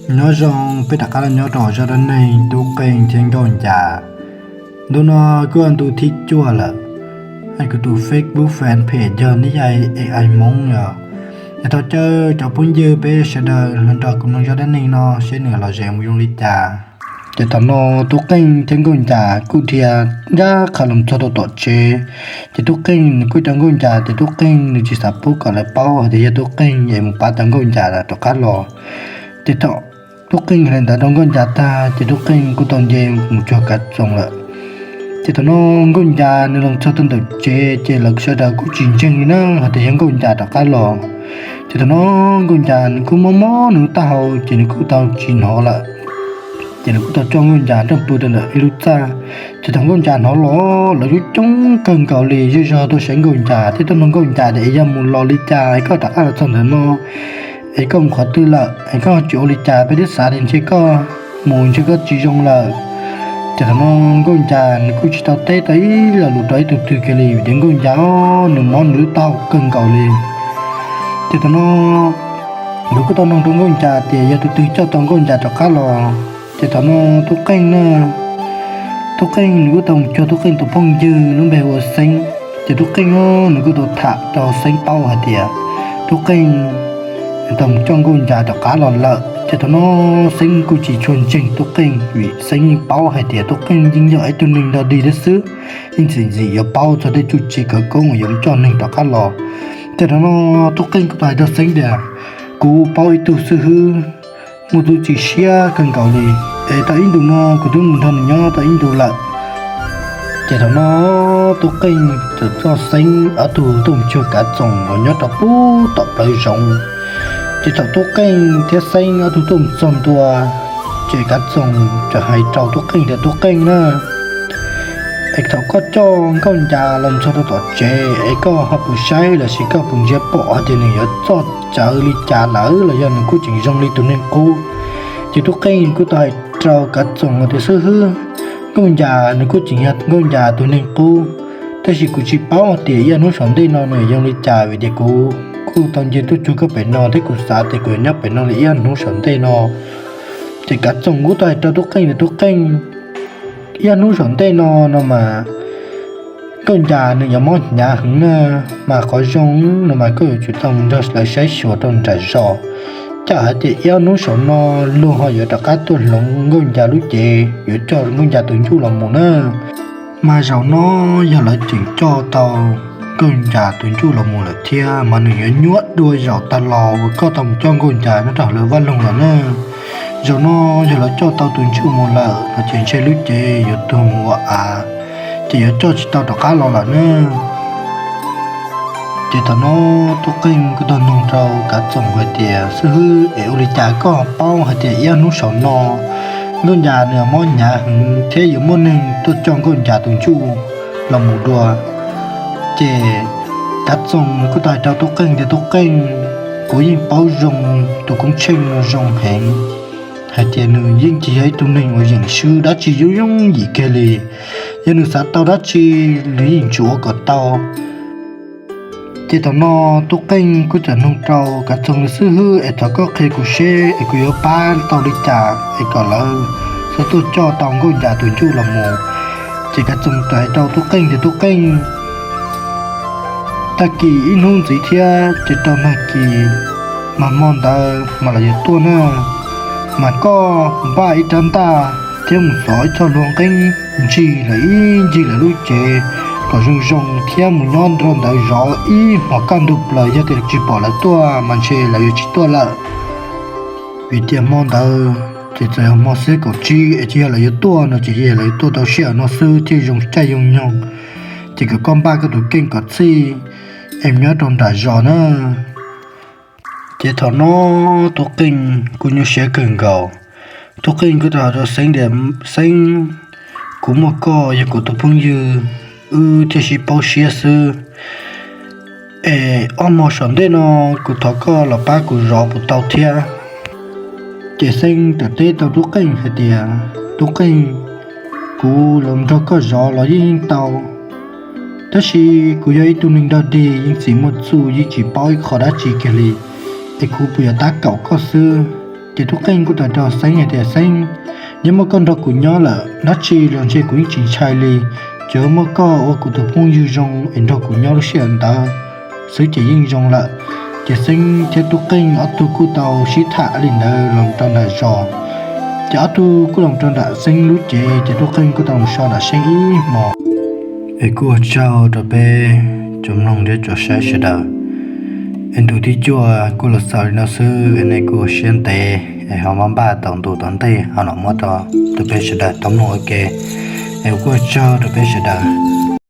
Nyob zoo, peb rov qab los nyob rau zaj dab neeg Tub Qeej thiab Nkauj Ncas. Ntu no kuj yog ntu thib cuaj lawm. Kuv tus Facebook fanpage yog Neb Yaj Ev Ais Hmoob yog. Es thov caw cov phooj ywg peb sawv daws los nrog kuv mloog zaj dab neeg no seb nws los zeem mus zoo li cas. Ces thaum no Tub Qeej thiab Nkauj Ncas kuj dhia ncaj qha los txog rau tom tsev. Ces Tub Qeej nws kuj cov Nkauj Ncas ces Tub Qeej nws tsis xav pub kom lawv paub hais tias yog Tub Qeej es mus pab tau Nkauj Ncas rov qab los. Ces thaum Tub Qeej hais ntawd rau Nkauj Ncas tag ces Tub Qeej kuj tau nce mus cuag Kav Txoos lawm. Ces thaum no Nkauj Ncas nws los txog rau ntawm tsev ces lawv sawv daws kuj tsis ntseeg li na hais tias yog Nkauj Ncas rov qab los. Ces thaum no Nkauj Ncas nws kuj mob mob nws lub taub hau ces nws kuj tau tsis hnov lawm. Ces nws kuj tau coj Nkauj Ncas nrog pw rau ntawm ib lub txaj. Ces thaum Nkauj Ncas hnov los lawv coob coob kawg nkaus li, zej zog tuaj saib Nkauj Ncas thiab tuaj nug Nkauj Ncas tias es yog mus los li cas es koj rov qab los txog ntawm no, es koj mus qhov twg lawm, es koj tsis ua li cas, peb twb xav tias ntshe koj mus ntshe koj tsis zoo lawm. Ces thaum no Nkauj Ncas nws kuj tsis tau teb tau ib lo lus rau ib tug twg kiag li vim tias Nkauj Ncas nws mob nws lub taub hau kawg nkaus li. Ces thaum no lawv kuj tau nug rau Nkauj Ncas tias yog tus twg coj tau Nkauj Ncas rov qab los. Ces thaum no Tub Qeej na, Tub Qeej nws kuj tau mus cuag Tub Qeej tus phooj ywg lub npe hu ua Xeeb. Ces Tub Qeej nws kuj tau tham rau Xeeb paub hais tias Tub Qeej tau mus coj Nkauj Ncas rov qab los lawm. Ces thaum no Xeeb kuj tsis tshua ntseeg Tub Qeej vim Xeeb yeej paub hais tias Tub Qeej yeej yog ib tug neeg dog dig thiab xwb, yeej txiv ntxim yuav paub txog tej txuj ci khawv koob uas yuav mus coj neeg rov qab los. Ces thaum no Tub Qeej kuj tau hais rau Xeeb tias kuv paub ib tug xib hwb muaj txuj ci siab kawg nkaus li, es tau ib ntus no kuv twb mus nrog nws nyob tau ib ntus lawm. Ces thaum no Tub Qeej txawm coj Xeeb ob tug tuaj mus cuag Kav Txoos uas nyob rau pem tom plawv zoov. Ces thaum Tub Qeej thiab Xeeb ob tug tuaj mus txog ntua, ces Kav Txoos txawm hais rau Tub Qeej tias Tub Qeej na, es thaum koj coj Nkauj Ncas los txog rau tom tsev es koj ho puas saib los sis koj puas ntsia pom hais tias nws yuav txoj cawv li cas lawm los yog nws kuj tseem zoo li tus neeg qub? Ces Tub Qeej kuj tau hais rau Kav Txoos tias xib hwb, Nkauj Ncas nws kuj tseem yog Nkauj Ncas tus neeg qub, tab sis kuv tsis paub tias ib ob hnub saum ntej no nws yuav zoo li cas vim tias kuv kuj tau nce tuaj cuag koj pem no thiab kuv xav tias kuv yuav nyob pem no li ib ob hnub saum ntej no. Ces Kav Txoos kuj tau hais rau Tub Qeej tias Tub Qeej, ib ob hnub saum ntej no no mas Nkauj Ncas nws yuav mob hnyav heev na, mas qhov zoo no mas koj yuav tsum tau mus nrog lawv saib xyuas rau nram zos, tsam hais tias ib ob hnub saum no luag ho yuav rov qab tuaj hloov Nkauj Ncas lub cev yuav coj Nkauj Ncas tus ntsuj los mus na. Mas zaum no yog lawv tseem coj tau Nkauj Ncas tus ntsuj los mus lawm thiab mas nws yuav nyuaj dua zaum tas los uas koj tau mus coj Nkauj Ncas nyob rau hauv lawv vaj loog lawm na. Zaum no yog lawv coj tau tus ntsuj mus lawm no ces ntshe lub cev yuav tuag mus ua av, ces yuav coj tsis tau rov qab los lawm na. Ces thaum no Tub Qeej kuj tau nug rau Kav Txoos hais tias xib hwb, es ua li cas koj paub hais tias ib ob hnub saum no Nkauj Ncas nws mob hnyav heev thiab yuav muaj neeg tuaj coj Nkauj Ncas tus ntsuj los mus dua? Ces Kav Txoos kuj tau hais rau Tub Qeej tias Tub Qeej, kuv yeej paub zoo tus koob tsheej no zoo heev, hais tias nws yeej tsis yog ib tug neeg uas yeem swb dab tsi yooj yooj yim kiag li. Yog nws xav tau dab tsi, nws yeej tsuas ua kom tau. Ces thaum no Tub Qeej kuj txawm nug rau Kav Txoos tias xib hwb, es thov koj qhia kuv seb es kuv yuav pab tau li cas es kom lawv xav tuaj coj tau Nkauj Ncas tus ntsuj los mus. Ces Kav Txoos txawm hais rau Tub Qeej tias Tub Qeej, tag kis ib hnub ntxiv thiab ces rau nag kis, mas hmo ntawd mas lawv yuav tuaj na, mas koj npaj ib rab ntaj thiab mus xov ib txoj hlua nqeeb ntsig lawv ib ncig lawv lub tsev kom zoo zoo thiab mus nyob rau ntawd zov ib hmos kaj ntug plaws, yog tias tsis pom lawv tuaj mas ntshe lawv yuav tsis tuaj lawm. Vim tias hmo ntawd ces txawm yog hmo xiab kaum tsib es tsis yog lawv yuav tuaj no ces yog lawv yuav tuaj tau sij hawm no xwb thiaj zoo caij zoo nyoog. Ces kom koj npaj koj tus kheej kom txhij es nyob rau nram zos na. Ces thaum no Tub Qeej kuj nyuaj siab kawg nkaus. Tub Qeej kuj tau hais rau Xeeb tias Xeeb, kuv muaj koj yog kuv tus phooj ywg, wb thiaj sib paub siab xwb. Es ob hmo saum ntej no kuv thov koj los pab kuv zov puas tau thiab? Ces Xeeb txawm teb tau Tub Qeej hais tias Tub Qeej, kuv los nrog koj zov los yeej yeej tau, tab sis kuv yog ib tug neeg dog dig yeej tsis muaj txuj yeej tsis paub ib qho dab tsi kiag li, es kuv puas yuav tab kaum koj xwb? Ces tub qeej kuj tau rau Xeeb hais tias, Xeeb, yog muaj koj nrog kuv nyob lawm, dab tsi los ntshe kuv yeej tsis ntshai li. Ces muaj koj ua kuv tus phooj ywg zoo es nrog kuv nyob lub sij hawm ntawd xwb ces yeej zoo lawm. Ces Xeeb thiab tub qeej ob tug kuj tau sib tham li ntawd los rau nram zos. Ces ob tug kuj los rau nram Xeeb lub cev, ces tub qeej kuj tau los so nram Xeeb ib hmos. Es kuj ua tsaug rau peb cov mloog thiab cov saib sawv daws. Es ntu thib cuaj kuj los xaus li no xwb, nej kuj ua siab ntev es ho muab npaj tau ntu tom ntej ho los muab rau peb sawv daws tau mloog ua ke. Es kuj ua tsaug rau peb sawv daws.